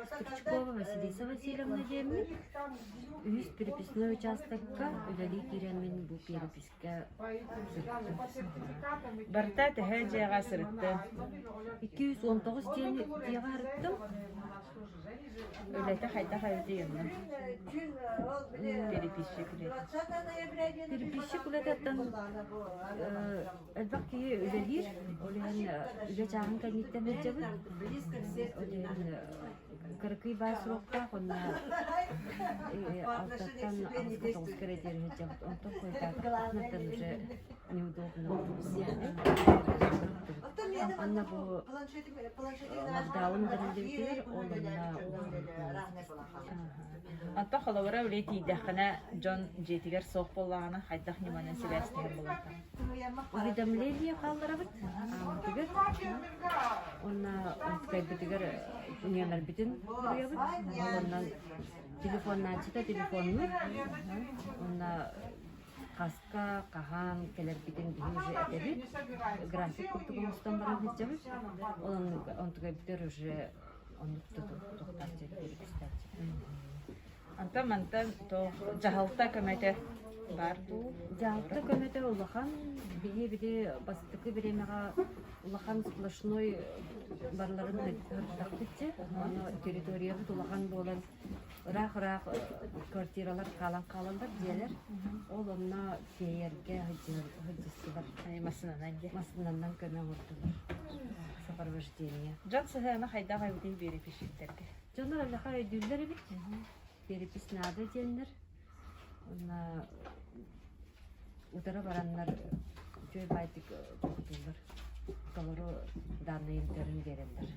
Стручкова Василиса Васильевна диэммин, үһүс переписной учаастакка үлэлии киирэммин бу перепискэ сырыттым. Барыта төһө дьиэҕэ сырыттыҥ? 219 диэни дьиэҕэ сырыттым. Үлэтэ хайдах эбитий онно? Переписчик үлэтэ. Переписчик үлэтиттэн элбэх киһи үлэлиир, ол иһин үлэ чааһын кэнниттэн сылдьабыт. Ол иһин кыракый баар суруктаах уонна алтаттан аҕыска тоҕуска эрэ диэри сылдьабыт. Онтон хойутаатахпытына уже неудобно. Онно бу локдаун бэриллибитигэр ол онно Онтон холобура үлэ тиийдэххинэ дьон дьиэтигэр суох буоллаҕына хайдах ньыманан сибээстэһэр буолуохтаах? Уведомление хаалларабыт ааммытыгар уонна онтукайбытыгар нүөмэрбитин суруйабыт. Ол онон телефоннааччыта телефоннуур уонна хаска, хаһан кэлэрбитин биһи уже этэбит. График курдук оҥостон баран сылдьабыт. Ол онтукайбытыгар уже оннук тохтооччу переписьтааччы. Онтон мантан туох дьаһалта көмөтө баар дуу? Дьаһалта көмөтө улахан. Биһи били бастакы бириэмэҕэ улахан сплошной барыларын сырыттахпыт дьэ. Ону территориябыт улахан буолан ыраах-ыраах квартиралар хаалан хаалаллар дьиэлэр. Ол онно тиэйэргэ сылдьыстылар. Массыынанан дьэ. Массыынанан көмө оҥордулар. Сопровождение. Дьон сыһыана хайдах эбитий биэрэписчиктэргэ? Дьоннор элэхэ өйдүүллэр эбит. Перепись наада диэннэр. Уонна утары бараннар үчүгэй баайдык туохтууллар. Толору данныйдарын биэрэллэр.